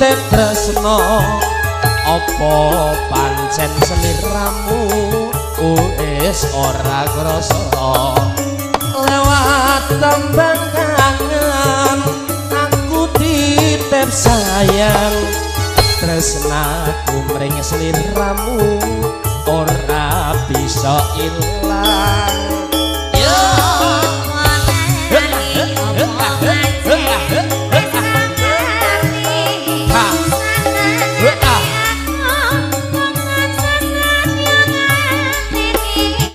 Titip tresno, apa pancen seliramu wis ora krasa? Lewat tembang kangen aku titip sayang, tresnaku mring sliramu ora bisa ilang.